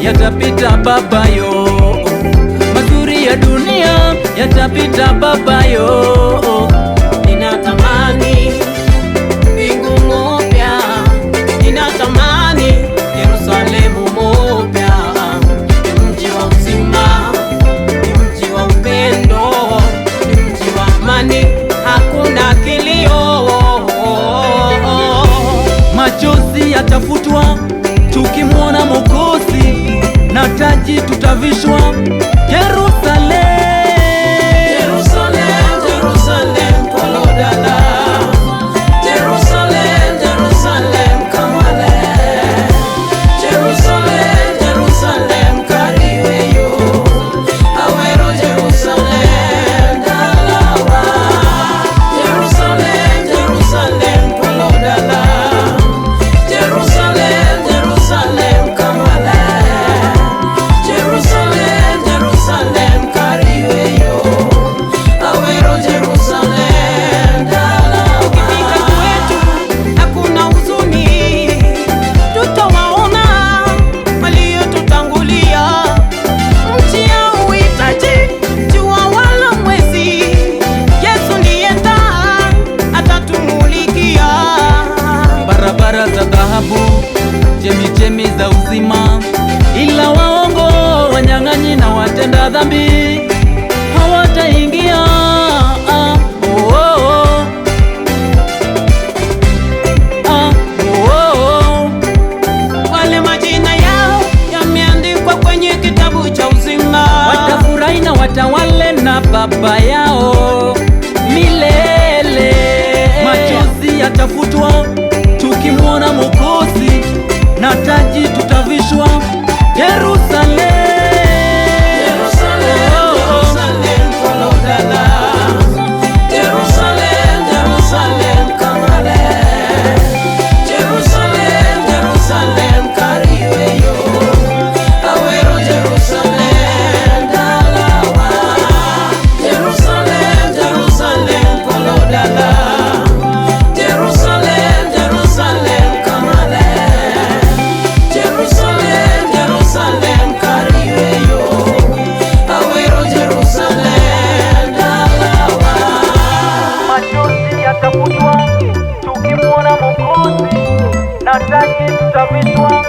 yatapita babayo, mazuri ya dunia yatapita babayo. Ninatamani mbingu mpya, ninatamani Yerusalemu mpya, ni mji wa uzima, ni mji wa upendo, ni mji wa amani, hakuna kilio. Machozi yatafutwa tukimwona Mwokozi, na taji tutavishwa Yerusalemu. Jerusalem, Jerusalem, Kolodala. Jerusalem, Jerusalem, Kamale. Jerusalem, Jerusalem, Kariweyo. Awero Jerusalem, Dalawa. Jerusalem, Jerusalem, Kolodala. Jerusalem, Jerusalem, Kamale. Jerusalem, Jerusalem, Kariweyo. Awero Jerusalem, Dalawa. Ukifika kwetu hakuna huzuni, tutawaona waliotutangulia. Mji hauhitaji jua wala mwezi, Yesu ndiye taa atatumulikia. Barabara za dhahabu, chemichemi za uzima, ila waongo, wanyang'anyi na watenda dhambi hawataingia. Ah, oh, oh, oh. Ah, oh, oh, oh. Wale majina yao yameandikwa kwenye kitabu cha uzima. Watafurahi na watawale na baba yao milele. Machozi yatafutwa tukimwona Mwokozi, na taji tutavishwa Yerusalemu. Jerusalem, Jerusalem, Kolodala. Jerusalem, Jerusalem, Kamale. Jerusalem, Jerusalem, Kariweyo. Awero Jerusalem, Dalawa. Jerusalem, Jerusalem, Kolodala. Jerusalem, Jerusalem, Kamale. Jerusalem, Jerusalem, Kariweyo. Awero Jerusalem, Dalawa. Machozi yatafutwa tukimwona Mwokozi, na taji tutavishwa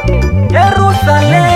Yerusalemu.